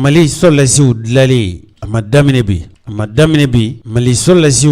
Mali sɔrɔdasiw dilalen, a ma daminɛ bi, a ma daminɛ bi. Mali sɔrɔdasiw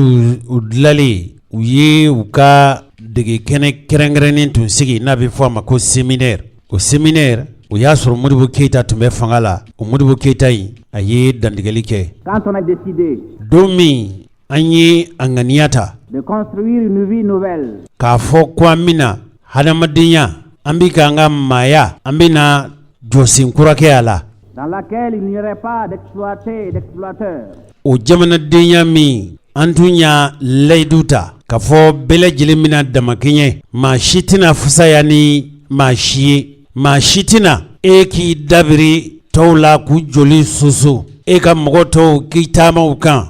u dilalen, u ye u ka dege kɛnɛ kɛrɛnkɛrɛnnen tun sigi n'a bɛ fɔ a ma ko séminaire. O séminaire, o y'a sɔrɔ Modibo Keyita tun bɛ fanga la. O Modibo Keyita in, a ye dantigɛli kɛ. Quand on a décidé Don min an ye a ŋaniya ta de construire une vie nouvelle, k'a fɔ ko an bɛna hadamadenya, an bɛ k'an ka maaya, an bɛna jɔsen kura kɛ a la, dans laquelle il n'y aurait pas d'exploités et d'exploiteurs, o jamanadenya min an tun y'a layidu ta k'a fɔ bɛɛ lajɛlen bɛna damakɛɲɛ, maa si tɛna fisaya ni maa si ye, maa si tɛna e k'i dabiri tɔw la k'u joli soso, e ka mɔgɔ tɔw k'i taama u kan,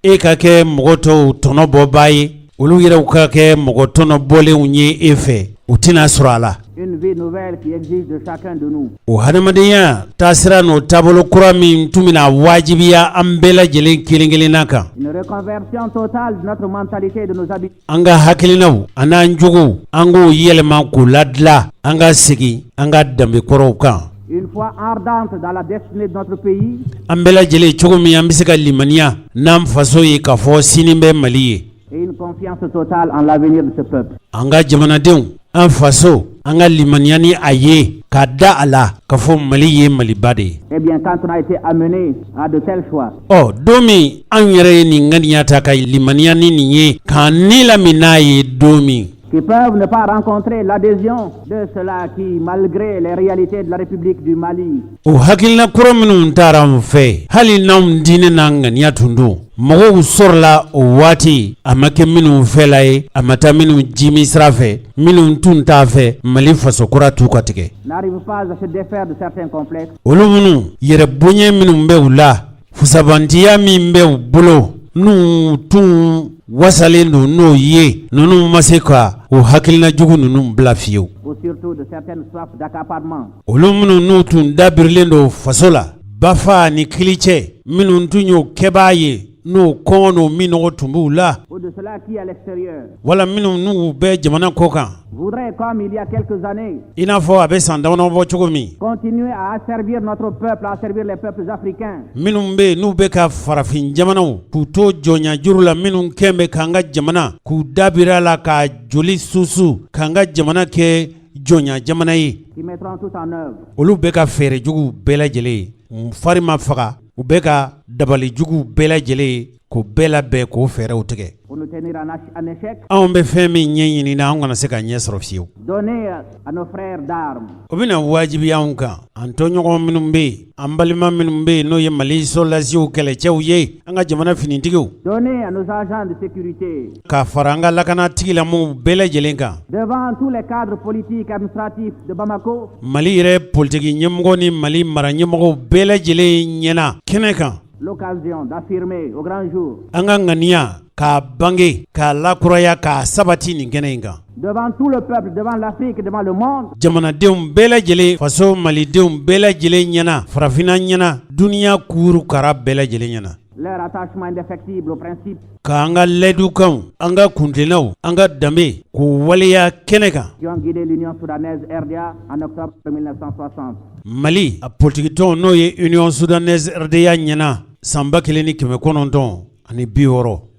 e ka kɛ mɔgɔ tɔw tɔnɔbɔbaa ye, olu yɛrɛw ka kɛ mɔgɔ tɔnɔ bɔlenw ye e fɛ, u tɛna sɔrɔ a la. Une vie nouvelle qui exige de chacun de nous O hadamadenya taasira n'o taabolo kura min tun bɛna wajibiya an bɛɛ lajɛlen kelen kelenna kan, une reconversion totale de notre mentalité et de nos habitudes, an ka hakilinaw an'an jogow, an k'o yɛlɛma k'o ladila, an ka segin an ka danbekɔrɔw kan, une foi ardente dans la destinée de notre pays, an bɛɛ lajɛlen cogo min an bɛ se ka limaniya n'an faso ye k'a fɔ sini bɛ Mali ye, et une confiance totale en l'avenir de ce peuple. An ka jamanadenw, an faso, an ka limaniya ni a ye k'a da a la k'a fɔ Mali ye Maliba de ye. Eh bien, quand on a été amené à de tels choix, Ɔ, don min anw yɛrɛ ye nin ŋaniya ta ka limaniya ni nin ye k'an ni lamin n'a ye don min, qui peuvent ne pas rencontrer l'adhésion de ceux-là qui, malgré les réalités de la République du Mali, o hakilina kɔrɔ minnu taara an fɛ, hali n'anw diinɛ n'an ŋaniya tun don, mɔgɔw sɔrɔla o waati a ma kɛ minnu fɛla ye, a ma taa minnu jimi sira fɛ, minnu tun t'a fɛ Mali fasokura t'u ka tigɛ, n'arrivent pas à se défaire de certains complexes, olu minnu yɛrɛ bonya minnu bɛ u la, fusabantiya min bɛ u bolo, n'u tun wasalen don n'o ye, ninnu ma se ka o hakilina jugu ninnu bila fiyewu, ou surtout de certaines soifs d'accaparement, olu minnu n'u tun dabirilen don faso la bafa ni kilicɛ, minnu tun y'o kɛbaa ye, n'o kɔngɔ n'o minnɔgɔ tun b'u la, ou de ceux-là qui, à l'extérieur, wala minnu n'u bɛ jamana kɔ kan, voudraient, comme il y a quelques années, i n'a fɔ a bɛ san damadɔ bɔ cogo min, continuer à asservir notre peuple, à asservir les peuples africains, minnu bɛ yen n'u bɛ ka farafin jamanaw k'u to jɔnya juru la, minnu kɛn bɛ k'an ka jamana k'u dabiri a la ka joli susu k'an ka jamana kɛ jɔnya jamana ye, qui mettront tout en œuvre olu bɛ ka fɛɛrɛ juguw bɛɛ lajɛlen ye, fari ma faga, u bɛ ka dabali juguw bɛɛ lajɛlen ye k'o bɛɛ labɛn k'o fɛɛrɛw tigɛ pour nous tenir en échec, anw bɛ fɛn min ɲɛɲini na, an kana se ka ɲɛ sɔrɔ fiyewu. Donner à nos frères d'armes O bɛna wajibiya anw kan, an tɔɲɔgɔn minnu bɛ yen, an balima minnu bɛ yen, n'o ye Mali sɔrɔdasiw kɛlɛcɛw ye, an ka jamana finitigiw, donner à nos agents de sécurité, ka fara an ka lakana tigilamɔgɔw bɛɛ lajɛlen kan, devant tous les cadres politiques et administratifs de Bamako, Mali yɛrɛ politiki ɲɛmɔgɔ ni Mali mara ɲɛmɔgɔw bɛɛ lajɛlen ɲɛna kɛnɛ kan, l'occasion d'affirmer au grand jour, an ka ŋaniya k'a bange, k'a lakuraya, k'a sabati nin kɛnɛ in kan, devant tout le peuple, devant l'Afrique, devant le monde, jamanadenw bɛɛ lajɛlen, faso malidenw bɛɛ lajɛlen ɲɛna, farafinna ɲɛna, duniya kuuru kara bɛɛ lajɛlen ɲɛna, leur attachement indéfectible au principe k'an ka layidukanw, an ka kuntilennaw, an ka danbe k'o waleya kɛnɛ kan qui ont guidé l'Union soudanaise RDA en octobre 1960. Mali a politikitɔn, n'o ye Union soudanaise RDA ɲɛna san 1960.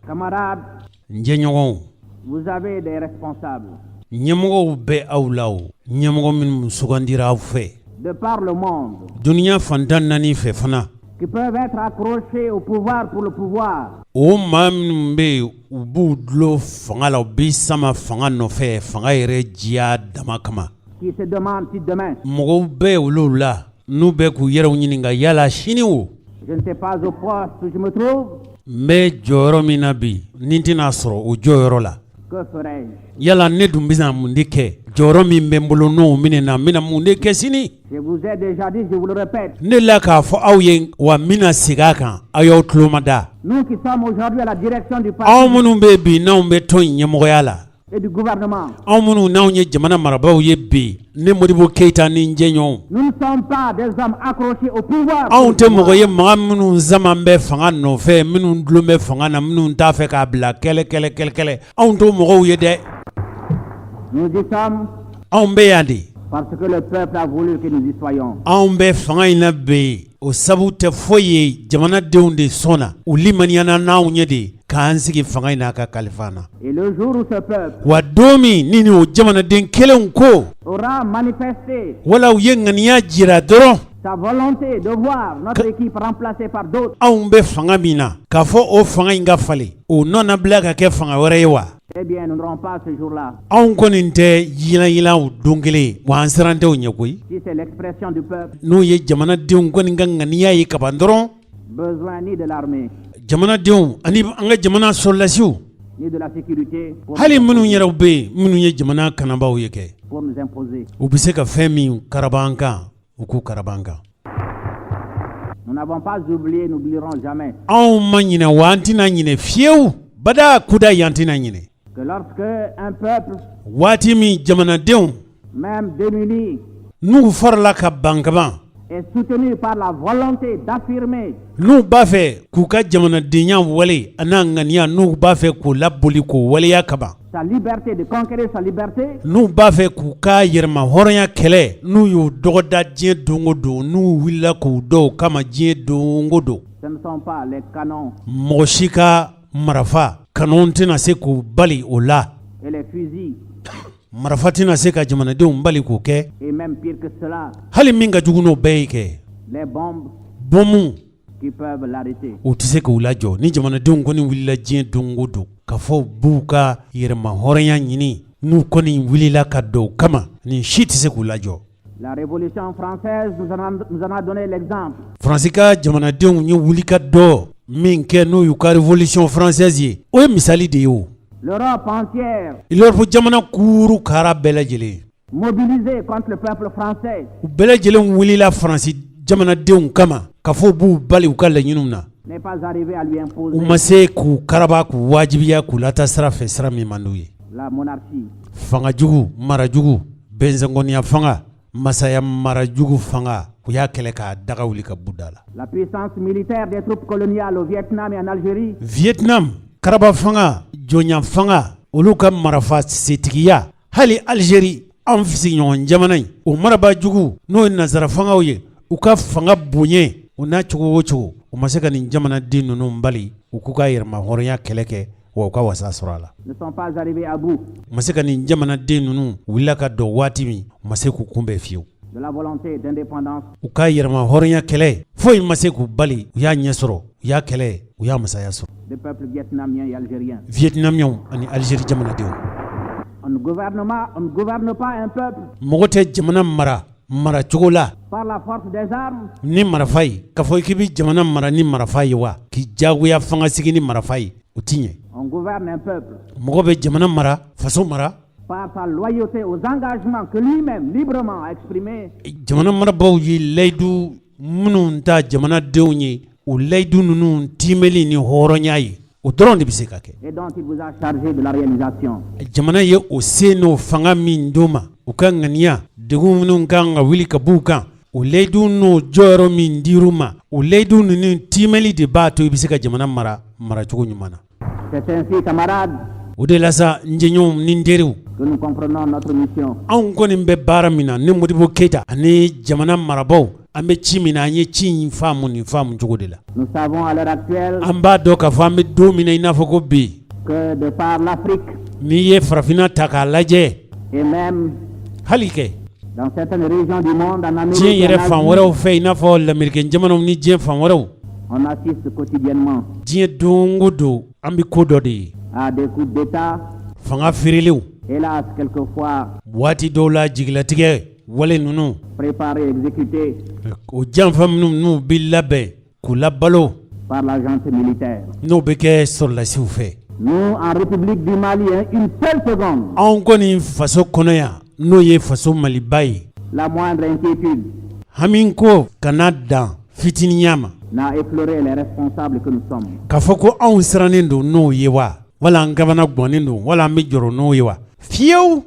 Camarades, N jɛɲɔgɔnw, vous avez des responsables ɲɛmɔgɔw bɛ aw la, o ɲɛmɔgɔ minnu sugandira aw fɛ de par le monde duniya fantan naani fɛ fana, qui peuvent être accrochés au pouvoir pour le pouvoir, o maa minnu bɛ yen, u b'u dulon fanga la, u bɛ sama fanga nɔfɛ fanga yɛrɛ diya dama kama, qui se demandent si demain, mɔgɔw bɛ olu la n'u bɛ k'u yɛrɛw ɲininka yala sini o, je ne sais pas au poste où je me trouve, n bɛ jɔyɔrɔ min na bi, ni n tɛna sɔrɔ o jɔyɔrɔ la, que ferai-je? yala ne dun bɛna mun de kɛ jɔyɔrɔ min bɛ n bolo n'o minɛ na, n bɛna mun de kɛ sini? Je vous ai déjà dit, je vous le répète, Ne la k'a fɔ aw ye wa, n bɛna segin a kan, aw y'aw tulo ma da. Nous qui sommes aujourd'hui à la direction du parti Anw minnu bɛ bi, n'anw bɛ tɔn in ɲɛmɔgɔya la, et du gouvernement, anw minnu n'anw ye jamana marabaaw ye bi, ne Modibo Keyita ni n jɛɲɔgɔnw, nous ne sommes pas des hommes accrochés au pouvoir. anw tɛ mɔgɔ ye, maga minnu zaman bɛ fanga nɔfɛ, minnu dulon bɛ fanga na, minnu t'a fɛ k'a bila kɛlɛ kɛlɛ kɛlɛ kɛlɛ, anw t'o mɔgɔw ye dɛ. Nous y sommes Anw bɛ yan de Parce que le peuple a voulu que nous y soyons. Anw bɛ fanga in na bi, o sabu tɛ foyi ye, jamanadenw de sɔnna, u limaniyana n'anw ye de k'an sigi fanga in n'a ka kalifa na. Et le jour où ce peuple Wa don min ni o jamanaden kelenw ko aura manifesté wala u ye ŋaniya jira dɔrɔn sa volonté de voir notre équipe remplacée par d'autres, anw bɛ fanga min na, k'a fɔ o fanga in ka falen, o nɔnabila ka kɛ fanga wɛrɛ ye wa, eh bien, nous n'aurons pas ce jour-là, anw kɔni tɛ yilanyilan o don kelen, wa an siran tɛ o ɲɛ koyi. Si c'est l'expression du peuple, N'o ye jamanadenw kɔni ka ŋaniya ye kaban dɔrɔn, besoin ni de l'armée, jamanadenw ani an ka jamana sɔrɔdasiw, ni de la sécurité pour, hali minnu yɛrɛw bɛ yen, minnu ye jamana kanabaw ye kɛ, pour nous imposer. u bɛ se ka fɛn min karaba an kan, u k'u karaba an kan. Nous n'avons pas oublié, nous n'oublierons jamais Anw ma ɲinɛ, wa an tɛna ɲinɛ fiyewu, bada kuda yan tɛna ɲinɛ que lorsque un peuple, waati min jamanadenw même démuni, n'u farala ka ban kaban, est soutenu par la volonté d'affirmer n'u b'a fɛ k'u ka jamanadenya wale a n'a ŋaniya, n'u b'a fɛ k'o laboli k'o waleya kaban, sa liberté, de conquérir sa liberté, n'u b'a fɛ k'u ka yɛrɛma hɔrɔnya kɛlɛ, n'u y'o dɔgɔda diɲɛ don o don, n'u wulila k'u dɔw kama diɲɛ don o don, ce ne sont pas les canons mɔgɔ si ka marifa kanu tɛna se k'u bali o la. et les fusils, Marifa tɛna se ka jamanadenw bali k'o kɛ. et même pire que cela, Hali min ka jugu n'o bɛɛ ye kɛ, les bombes bɔnmu qui peuvent l'arrêter. O tɛ se k'u lajɔ. Ni jamanadenw kɔni wulila diɲɛ don o don ka fɔ u b'u ka yɛrɛma hɔrɔnya ɲini, n'u kɔni wulila ka don o kama, nin si tɛ se k'u lajɔ. La Révolution française nous en a donné l'exemple. Faransi ka jamanadenw ye wuli ka dɔ min kɛ, n'o y'u ka Révolution française ye, o ye misali de ye o. L'Europe entière L'Europe jamana kuuru kara bɛɛ lajɛlen mobilisée contre le peuple français u bɛɛ lajɛlen wulila Faransi jamanadenw kama ka fɔ u b'u bali u ka laɲiniw na, n'est pas arrivée à lui imposer u ma se k'u karaba, k'u wajibiya k'u lata sira fɛ, sira min man d'u ye. la monarchie. Fanga jugu, mara jugu, bɛnzɛnkɔniya fanga, masaya mara jugu fanga, u y'a kɛlɛ k'a daga wuli ka b'u da la. La puissance militaire des troupes coloniales au Vietnam et en Algérie Vietnam karaba fanga, jɔnya fanga, olu ka marifa setigiya, hali Algérie, an sigiɲɔgɔn jamana in, o marabaa jugu, n'o ye nansara fangaw ye, u ka fanga bonya u n'a cogo o cogo, u ma se ka nin jamanaden ninnu bali u k'u ka yɛrɛma hɔrɔnya kɛlɛ kɛ, wa u ka wasa sɔrɔ a la. ne sont pas arrivés à bout U ma se ka nin jamanaden ninnu wulila ka dɔn waati min, u ma se k'u kunbɛn fiyewu. de la volonté d'indépendance U ka yɛrɛma hɔrɔnya kɛlɛ, foyi ma se k'u bali. U y'a ɲɛ sɔrɔ, u y'a kɛlɛ, u y'a masaya sɔrɔ. des peuples vietnamiens et algériens. Vietnamiens ani Algérie jamanadenw. On ne gouverne pas un peuple Mɔgɔ tɛ jamana mara maracogo la par la force des armes. ni marifa ye. K'a fɔ k'i bɛ jamana mara ni marifa ye wa k'i jagoya fanga sigi ni marifa ye, o ti ɲɛ. On gouverne un peuple Mɔgɔ bɛ jamana mara, faso mara par sa loyauté aux engagements que lui-même librement a exprimés jamana marabaw ye layidu minnu ta jamanadenw ye, o layidu ninnu timɛli ni hɔrɔnya ye, o dɔrɔn de bɛ se ka kɛ. et dont il vous a chargé de la réalisation. Jamana ye o se n'o fanga min d'o ma, u ka ŋaniya degun minnu kan ka wuli ka b'u kan, o layidu n'o jɔyɔrɔ min dir'u ma, o layidu ninnu timɛli de b'a to i bɛ se ka jamana mara maracogo ɲuman na. C'est ainsi, camarades, O de la sa, n jɛɲɔgɔnw ni n teriw, que nous comprenons notre mission. anw kɔni bɛ baara min na, ni Modibo Keyita ani jamana marabaw, an bɛ ci min na, an ye ci in faamu nin faamu cogo de la. Nous savons à l'heure actuelle An b'a dɔn k'a fɔ an bɛ don min na i n'a fɔ ko bi, que de par l'Afrique n'i ye farafinna ta k'a lajɛ, et même hali kɛ dans certaines régions du monde, en Amérique diɲɛ et yɛrɛ en fan Asie, wɛrɛw fɛ, i n'a fɔ lamerikɛn jamanaw ni diɲɛ fan wɛrɛw, on assiste quotidiennement diɲɛ don o don an bɛ ko dɔ de ye, à des coups d'État, fanga feerelenw, hélas, quelquefois waati dɔw la jigilatigɛ wale ninnu, préparés, exécutés o janfa minnu n'u bɛ labɛn k'u labalo par la junte militaire. n'o bɛ kɛ sɔrɔdasiw fɛ. Nous, en République du Mali, hein, une seule seconde, Anw kɔni faso kɔnɔ yan, n'o ye faso Maliba ye, la moindre inquiétude hami ko kana dan fitininya ma n'a effleuré les responsables que nous sommes. k'a fɔ ko anw sirannen don n'o ye wa, wala an kamana gɔnnen don, wala an bɛ jɔrɔ n'o ye wa, fiyewu.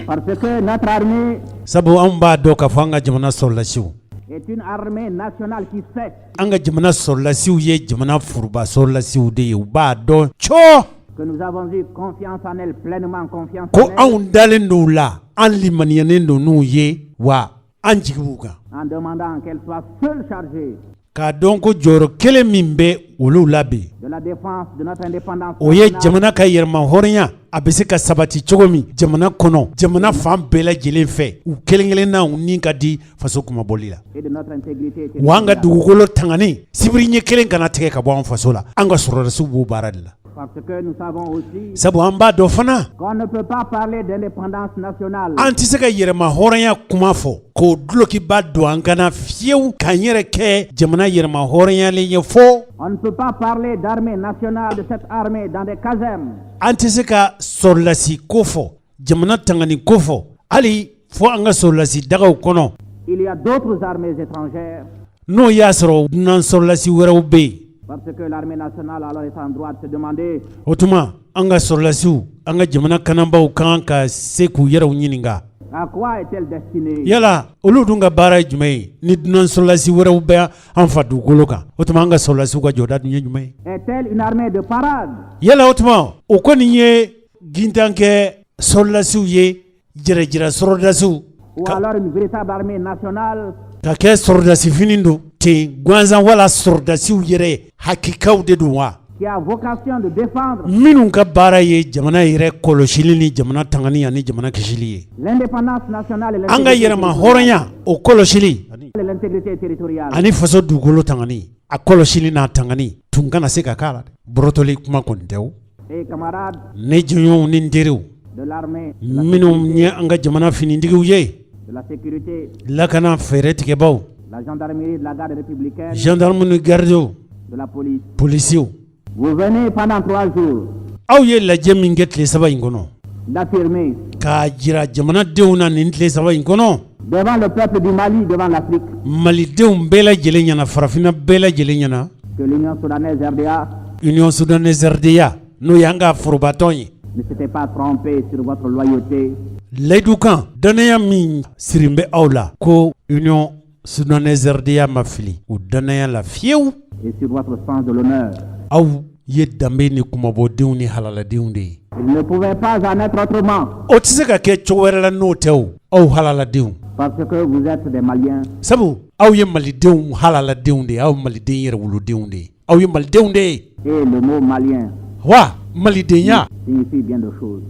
Parce que notre armée Sabu anw b'a dɔn k'a fɔ an ka jamana sɔrɔdasiw est une armée nationale qui sait an ka jamana sɔrɔdasiw ye jamana foroba sɔrɔdasiw de ye, u b'a dɔn cɔ. Que nous avons eu confiance en elles, pleinement confiance ko en elles, anw dalen don u la, an limaniyanen don n'u ye, wa an jigi b'u kan, en demandant qu'elles soient seules chargées k'a dɔn ko jɔyɔrɔ kelen min bɛ olu la bi, de la défense de notre indépendance o ye nationale jamana ka yɛrɛma hɔrɔnya a bɛ se ka sabati cogo min jamana kɔnɔ, jamana fan bɛɛ lajɛlen fɛ, u kelen kelenna u ni ka di faso kunmabɔli la, et de notre intégrité wa an ka territoriale. dugukolo tangani, sibiri ɲɛ kelen kana tigɛ ka bɔ an faso la. An ka sɔrɔdasiw b'o baara de la. Parce que nous savons aussi Sabu an b'a dɔn fana qu'on ne peut pas parler d'indépendance nationale an tɛ se ka yɛrɛma hɔrɔnya kuma fɔ k'o dulokiba don an kana fiyewu k'an yɛrɛ kɛ jamana yɛrɛma hɔrɔnyalen ye fo On ne peut pas parler d'armée nationale, de cette armée dans des casernes an tɛ se ka sɔrɔlasi ko fɔ, jamana tangani ko fɔ, hali fo an ka sɔrɔlasi dagaw kɔnɔ. Il y a d'autres armées étrangères N'o y'a sɔrɔ dunan sɔrɔlasi wɛrɛw bɛ yen. parce que l'armée nationale alors est en droit de se demander O tuma an ka sɔrɔlasiw, an ka jamana kanabaaw kan ka se k'u yɛrɛw ɲininka: à quoi est-elle destinée. Yala olu dun ka baara ye jumɛn ye ni dunan sɔrɔlasi wɛrɛw bɛ an fa dugukolo kan? O tuma an ka sɔrɔlasiw ka jɔda dun ye jumɛn ye? Est-elle une armée de parade? Yala o tuma o kɔni ye gintan kɛ sɔrɔlasiw ye, jɛrɛjɛrɛ sɔrɔdasiw Ou alors une véritable armée nationale ka kɛ sɔrɔdasi fini don ten gansan, wala sɔrɔdasiw yɛrɛ hakikaw de don wa, qui a vocation de défendre minnu ka baara ye jamana yɛrɛ kɔlɔsili ni jamana tangani ani jamana kisili ye, l'indépendance nationale et an ka l'intégrité yɛrɛma territoriale. hɔrɔnya o kɔlɔsili Et l'intégrité territoriale. ani faso dugukolo tangani, a kɔlɔsili n'a tangani tun kana se ka k'a la dɛ. Bɔrɔtɔli kuma kɔni tɛ o. Et camarades Ne jɛɲɔgɔnw ni n teriw de l'armée, de la minnu sécurité, ye an ka jamana finitigiw ye, de la sécurité, lakana fɛɛrɛ tigɛbaw, la gendarmerie, de la garde républicaine, gendarme ni gardew, de la police. Polisiw. Vous venez pendant 3 jours Aw ye lajɛ min kɛ tile 3 in kɔnɔ d'affirmer k'a jira jamanadenw na nin tile 3 in kɔnɔ devant le peuple du Mali, devant l'Afrique, malidenw bɛɛ lajɛlen ɲɛna, farafinna bɛɛ lajɛlen ɲɛna, que l'Union soudanaise RDA Union soudanaise RDA, n'o y'an ka forobatɔn ye, ne s'était pas trompée sur votre loyauté, layidu kan dannaya min sirin bɛ aw la, ko Union soudanaise RDA ma fili o dannaya la fiyewu et sur votre sens de l'honneur. Aw ye danbe ni kumabɔdenw ni halaladenw de ye. Il ne pouvait pas en être autrement O tɛ se ka kɛ cogo wɛrɛ la n'o tɛ o, aw halaladenw, parce que vous êtes des Maliens sabu aw ye malidenw halaladenw de ye, aw maliden yɛrɛ wolodenw de ye, aw ye malidenw de ye. Et le mot malien Wa malidenya signifie bien de choses.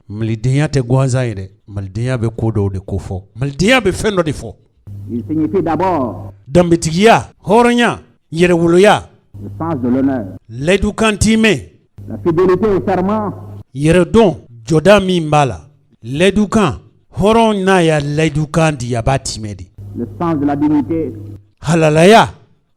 Malidenya tɛ gansan ye dɛ. Malidenya bɛ ko dɔw de ko fɔ, malidenya bɛ fɛn dɔ de fɔ. Il signifie d'abord Danbetigiya, hɔrɔnya, yɛrɛwoloya, le sens de l'honneur, layidukan timɛ, la fidélité au serment, yɛrɛdɔn jɔda min b'a la. Layidukan, hɔrɔn n'a ya layidukan di, a b'a timɛ de. Le sens de la dignité, Halalaya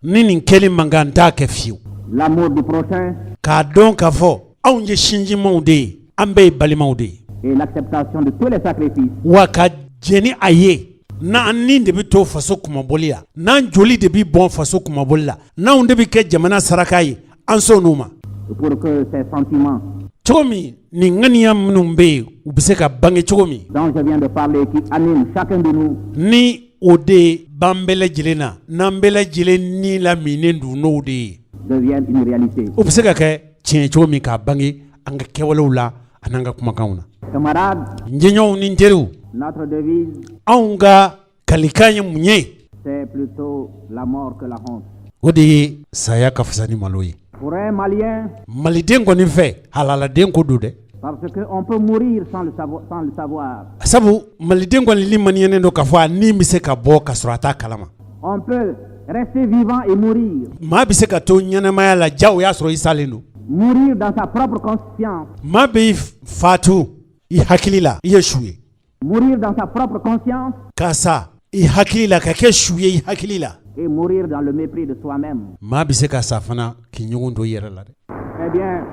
ni nin kɛli man kan, t'a kɛ fiyewu. L'amour du prochain K'a dɔn k'a fɔ anw ye sinjimaw de ye, an bɛɛ ye balimaw de ye, et l'acceptation de tous les sacrifices wa ka jɛn ni a ye, n'an ni de bɛ to faso kunmabɔli la, n'an joli de bɛ bɔn faso kunmabɔli la, n'anw de bɛ kɛ jamana saraka ye, an sɔn ma. Pour que ces sentiments Cogo min nin ŋaniya minnu bɛ yen, u bɛ se ka bange cogo min dont je viens de parler, qui animent chacun de nous, ni o de b'an bɛɛ lajɛlen na, n'an bɛɛ lajɛlen ni laminen don n'o de ye, deviennent une réalité. o bɛ se ka kɛ tiɲɛ cogo min, k'a bange an ka kɛwalew la ani an ka kumakanw na. Camarades, N jɛɲɔgɔnw ni n teriw, notre devise, anw ka kalikan ye mun ye? C'est plutôt la mort que la honte. O de ye saya ka fisa ni malo ye. Pour un Malien, Maliden kɔni fɛ, halaladen ko don dɛ. parce qu'on peut mourir sans le savoir, sans le savoir. Sabu maliden kɔni limaniyalen don k'a fɔ a ni bɛ se ka bɔ ka sɔrɔ a t'a kalama. On peut rester vivant et mourir. Maa bɛ se ka to ɲɛnamaya la, ja o y'a sɔrɔ i salen don. Mourir dans sa propre conscience. Maa bɛ fatu i hakili la, i ye su ye. Mourir dans sa propre conscience Ka sa i hakili la, ka kɛ su ye i hakili la. Et mourir dans le mépris de soi-même. Maa bɛ se ka sa fana k'i ɲɔgɔn to i yɛrɛ la dɛ. Eh bien,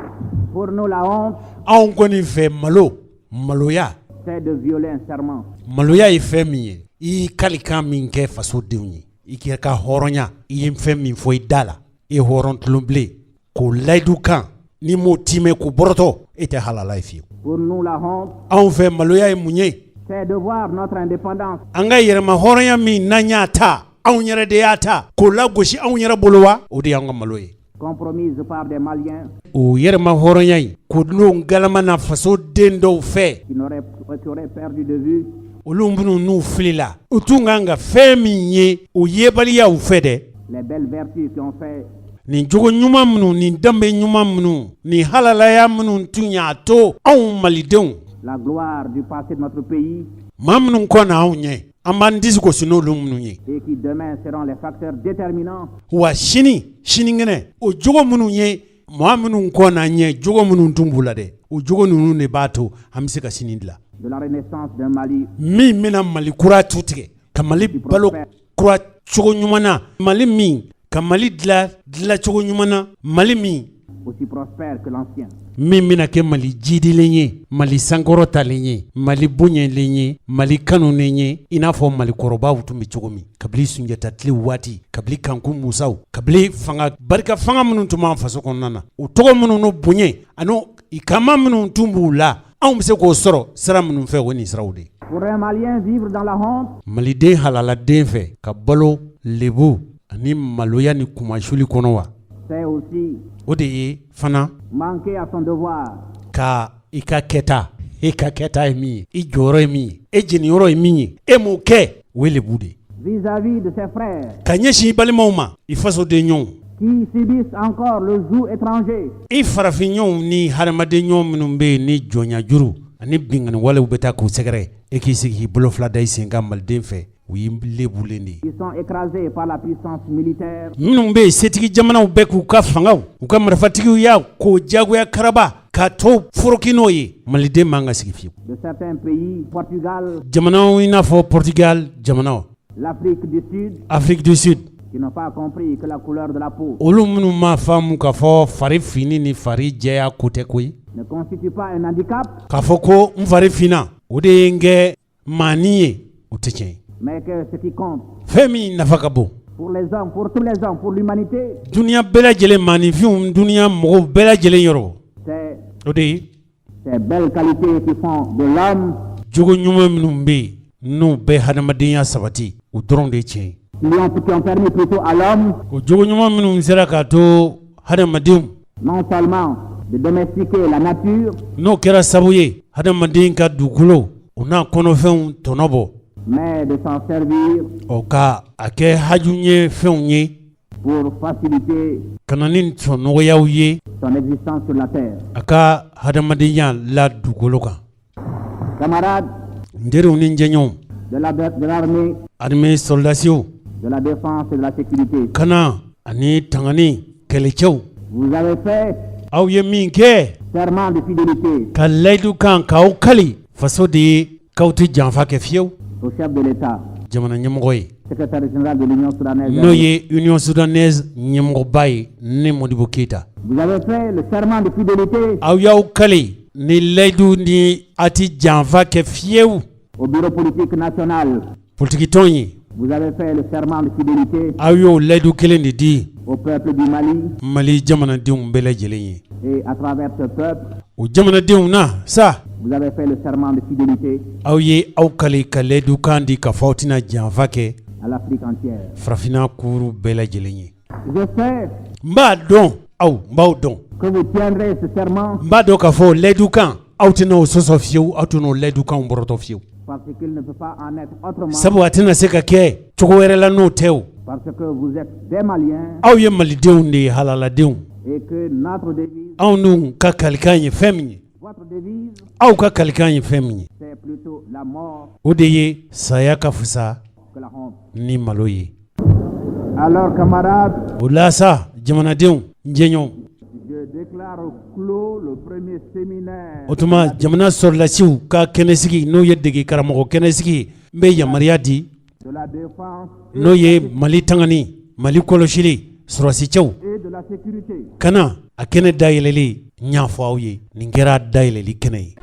pour nous, la honte, Anw kɔni fɛ, malo, maloya, c'est de violer un serment. maloya ye fɛn min ye, i y'i kalikan min kɛ fasodenw ye, i k'i ka hɔrɔnya, i ye fɛn min fɔ i da la, i ye hɔrɔn tulonbilen k'o layidu kan, n'i m'o timɛ k'o bɔrɔtɔ, e tɛ halala ye fiyewu. Pour nous, la honte, Anw fɛ, maloya ye mun ye? C'est de voir notre indépendance An ka yɛrɛma hɔrɔnya min n'an y'a ta, anw yɛrɛ de y'a ta k'o lagosi anw yɛrɛ bolo wa, o de y'an ka malo ye. Compromise par des Maliens. O yɛrɛmahɔrɔnya in k'o dulon galama na faso den dɔw fɛ. Qui n'auraient qui auraient perdu de vue. Olu minnu n'u filila, u tun kan ka fɛn min ye, o yebaliya u fɛ dɛ. Les belles vertus qui ont fait. Nin jogo ɲuman minnu, nin danbe ɲuman minnu, nin halalaya minnu tun y'a to anw malidenw. La gloire du passé de notre pays. Maa minnu kɔ na anw ɲɛ, an b'an disi gosi n'olu minnu ye. Et qui demain seront les facteurs déterminants. Wa sini, sinikɛnɛ, o jogo minnu ye maa minnu kɔ n'an ɲɛ, jogo minnu tun b'u la dɛ, o jogo ninnu de b'a to an bɛ se ka sini dilan. De la renaissance d'un Mali. Min bɛna Mali kura tu tigɛ, ka Mali balo kura cogo ɲuman na, Mali min ka Mali dilan dilancogo ɲuman na, Mali min aussi prospère que l'ancien. Min bɛna kɛ Mali jidilen ye, Mali sankɔrɔtalen ye, Mali bonyalen ye, Mali kanunen ye, i n'a fɔ Mali kɔrɔbaw tun bɛ cogo min kabini Sunjata tile waati, kabini Kanku Musaw, kabini fanga barika fanga minnu tun b'an faso kɔnɔna na, u tɔgɔ minnu n'u bonya ani ikama minnu tun b'u la, anw bɛ se k'o sɔrɔ sira minnu fɛ, o nin siraw de ye. Pour un Malien vivre dans la honte. Maliden halaladen fɛ ka balo lebu ani maloya ni kunmasuli kɔnɔ wa? C'est aussi o de ye fana manquer à son devoir. Ka i ka kɛta, e ka kɛta ye min ye, i jɔyɔrɔ ye min ye, e jeniyɔrɔ ye min ye, e m'o kɛ, o ye lebu de ye. Vis-à-vis de ses frères. Ka ɲɛsin i balimaw ma, i fasoden ɲɔgɔnw. Qui subissent encore le joug étranger. I farafinɲɔgɔnw ni hadamadenɲɔgɔn minnu bɛ yen ni jɔnyajuru ani binkanni walew bɛ taa k'u sɛgɛrɛ, e k'i sigi k'i bolo fila da i sen kan maliden fɛ, u y'i lebulen de ye. Qui sont écrasés par la puissance militaire. Minnu bɛ yen, setigi jamanaw bɛ k'u ka fangaw, u ka marifatigiw y'a k'o diyagoya karaba ka tɔw foroki n'o ye, maliden man ka sigi fiyewu. De certains pays, Portugal. Jamanaw i n'a fɔ Portugal jamanaw. L'Afrique du Sud. Afrique du Sud. Qui n'ont pas compris que la couleur de la peau. Olu minnu ma faamu k'a fɔ fari finni ni fari jɛya ko tɛ koyi. Ne constitue pas un handicap. K'a fɔ ko n fari finna, o de ye n kɛ maanin ye, o tɛ tiɲɛ ye. Mais que ce qui compte. Fɛn min nafa ka bon. Pour les hommes, pour tous les hommes, pour l'humanité. Dunuya bɛɛ lajɛlen, maaninfinw, dunuya mɔgɔw bɛɛ lajɛlen yɔrɔ. C'est O de ye. ces belles qualités qui font de l'homme. Jogo ɲuman minnu bɛ yen n'u bɛ hadamadenya sabati, o dɔrɔn de ye tiɲɛ ye. Qui ont permis plutôt à l'homme. O jogo ɲuman minnu sera k'a to hadamadenw. Non seulement de domestiquer la nature. N'o kɛra sababu ye hadamaden ka dugukolo, o n'a kɔnɔfɛnw tɔnɔ bɔ. Mais de s'en servir. Ɔ ka a kɛ haju ye fɛnw ye. Pour faciliter. Ka na ni sɔnɔgɔyaw ye. Son existence sur la terre. A ka hadamadenya la dugukolo kan. Camarades. N teriw ni n jɛɲɔgɔnw. De l'armée. Armée sɔrɔdasiw. De la défense et de la sécurité. Kana ani tangani kɛlɛcɛw. Vous avez fait. Aw ye min kɛ. Serment de fidélité. Ka layidu kan k'aw kali faso de ye k'aw tɛ janfa kɛ fiyewu. Au chef de l'État. Jamana ɲɛmɔgɔ ye. Secrétaire général de l'Union soudanaise. N'o ye Union soudanaise ɲɛmɔgɔba ye, ne Modibo Keyita. Vous avez fait le serment de fidélité. Aw y'aw kali ni layidu ni a tɛ janfa kɛ fiyewu. Au bureau politique national. Politikitɔn ye. Vous avez fait le serment de fidélité. Aw y'o layidu kelen de di. Au peuple du Mali. Mali jamanadenw bɛɛ lajɛlen ye. Et à travers ce peuple. O jamanadenw na sa. Vous avez fait le serment de fidélité. Aw ye aw kali ka layidu kan di k'a fɔ aw tɛna janfa kɛ. À l'Afrique entière. Farafinna kuuru bɛɛ lajɛlen ye. Je sais. N b'a dɔn, aw, n b'aw dɔn. Que vous tiendrez ce serment. N b'a dɔn k'a fɔ layidu kan, aw tɛna o sɔsɔ fiyewu, aw tɛna o layidu kanw bɔrɔtɔ fiyewu. Parce qu'il ne peut pas en être autrement. Sabu a tɛna se ka kɛ cogo wɛrɛ la n'o tɛ o. Parce que vous êtes des Maliens. Aw ye malidenw de ye, halaladenw. Et que notre devise. Anw dun ka kalikan ye fɛn min ye. Votre devise. Aw ka kalikan ye fɛn min ye. C'est plutôt la mort. O de ye saya ka fisa. Que la honte. Ni malo ye. Alors camarades. O la sa, jamanadenw, n jɛɲɔgɔnw. Je déclare clos le premier séminaire. O tuma jamana sɔrɔdasiw ka kɛnɛsigi, n'o ye dege karamɔgɔ kɛnɛsigi ye, n bɛ yamaruya di. De la défense. N'o ye Mali tangani, Mali kɔlɔsili sɔrɔdasicɛw. Et de la sécurité. Kana a kɛnɛ dayɛlɛlen, n y'a fɔ aw ye, nin kɛra dayɛlɛli kɛnɛ ye.